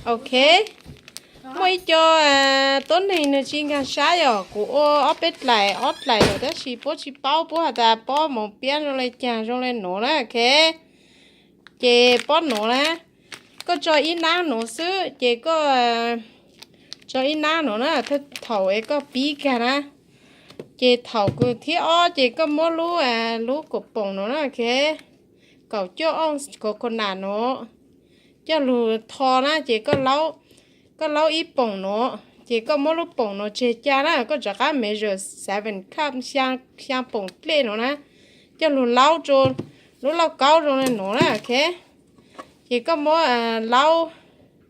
Ok, muaj ib co tuab neeg nws tsis nkag siab yom, kuv ua ob peb dlaim ob dlaim lawm tab sis puab tsis paub, puab has tas pob moov piab zoo le caag zoo le nuav na, ok. Ces pob nuav na, koj tso ib nab nuav xwb ces koj tso ib nab nuav na, thaum es koj pib kag na, ces thaum kws thib ob ces koj muab lub, lub kaum poom nuav na, ok, kaum cuaj ounce coconut nuav coj lug tho na, ces koj laub ib poom nuav, ces koj muab lub poom nuav tseg ca na, koj rov qab measure seven cup, xyaa poom dlej nuav na, coj lug laub rua lub lauj kaub zoo le nuav na, ok. Ces koj muab laub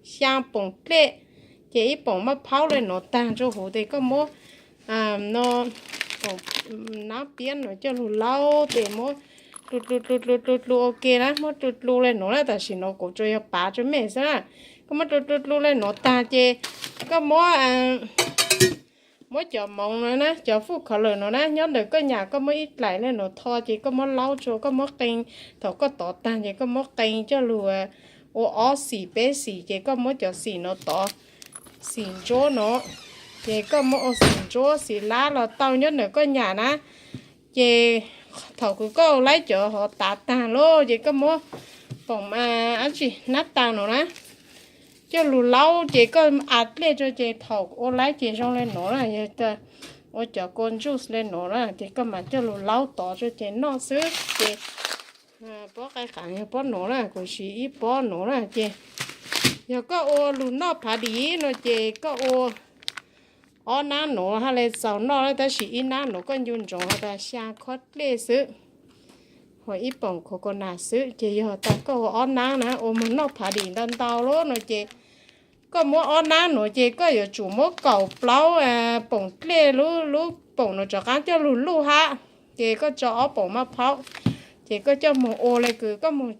xyaa poom dlej, ces ib poom maj phaub le nuav taag rua huv, ces koj muab no, nab piab nuav coj lug laub, ces muab dlu dlu dlu dlu dlu dlu, ok na, muab dlu dlu le nuav na, tam sim nuav kuv tsuas yog pav rua mej xwb na. Koj muab dlu dlu dlu le nuav taag ces koj muab, muab cov moov nuav na, cov food colour nuav na, nyob ntawm koj nyam koj muab ib dlaim le nuav tho, ces koj muab laub rua, koj muab qee, thaum koj tov taag ces koj muab qee coj lug ua ob xim peb xim, ces koj muab cov xim nuav tov, xim ntsuab nuav, ces koj muab ua xim ntsuab xim lab los tau, nyob ntawm koj nyam na. Ces thaum kws koj ua laib cov hov tav taag lawm ces koj muab poom, dab tsi, nab taag nuav na, coj lug laub, ces koj a dlej rua, ces thaum ua laib ces zoo le nuav na, yog ua cov kua juice le nuav na, ces koj mam coj lug laub tov rua ces noj xwb. Ces pob qaib qas yog pob nuav na, kuv siv ib pob nuav na, ces yog koj ua lug noj phav dim no ces koj ua ob nab nuav hab le txaus noj na, tab sis ib nab nuav koj ncu ntsoov has tas xyaa khob dlej xwb, ho ib poom coconut xwb, ces yog tas koj ua ob nab na ua moog noj phav dim ntau ntau lawm no ces koj muab ob nab nuav ces koj yuav tsum muab kaum plaub poom dlej, lub poom nuav rov qaab coj lug luj hab, ces koj tso ob poom maj phaub, ces koj coj moog ua le kws koj moog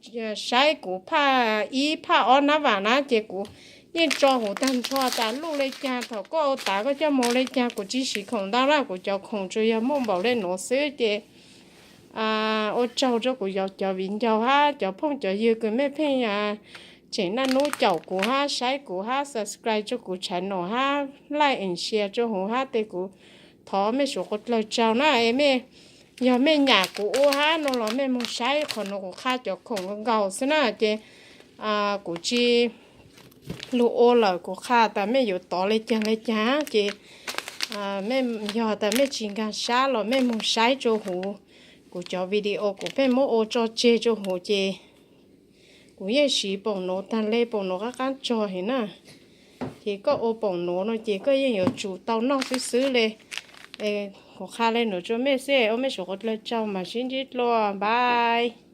saib kuv phaj ib phaj ob nab vam na, ces kuv yeej tso huv taag nrho tas luj le caag, thaum koj ua tav koj coj moog le caag, kuv tsis siv khoom ntau na, kuv cov khoom tsuas yog muaj npaum le nuav xwb. Ces ua tsaug rua kuv cov viv ncaus hab cov phooj cov ywg kws mej pheej tseem naj nub caum kuv hab saib kuv hab subscribe rua kuv channel hab like and share rua huv hab, tes kuv thov mej suav qhuav dlawg tsaug na. Es mej, yog mej nyam kuv ua hab no los mej moog saib qhov nuav, kuv qha cov khoom nkaus xwb na, ces kuv tsis lug ua lawm, kuv qha tas mej yuav tov le caag le caag, ces yog tas mej tsis nkaag sab los mej moog saib rua huv kuv cov video kuv pheej muab ua tso tseg rua huv, ces kuv yeej siv poom nuav taag le, poom nuav qaab qaab tsog heev na. Ces koj ua poom nuav no ces koj yeej yuav tsum tau noj xwb xwb le. Kuv qha le nuav rua mej xwb, ua mej suav qhuav dlawg tsaug, mam sib ntsib dlua, bye.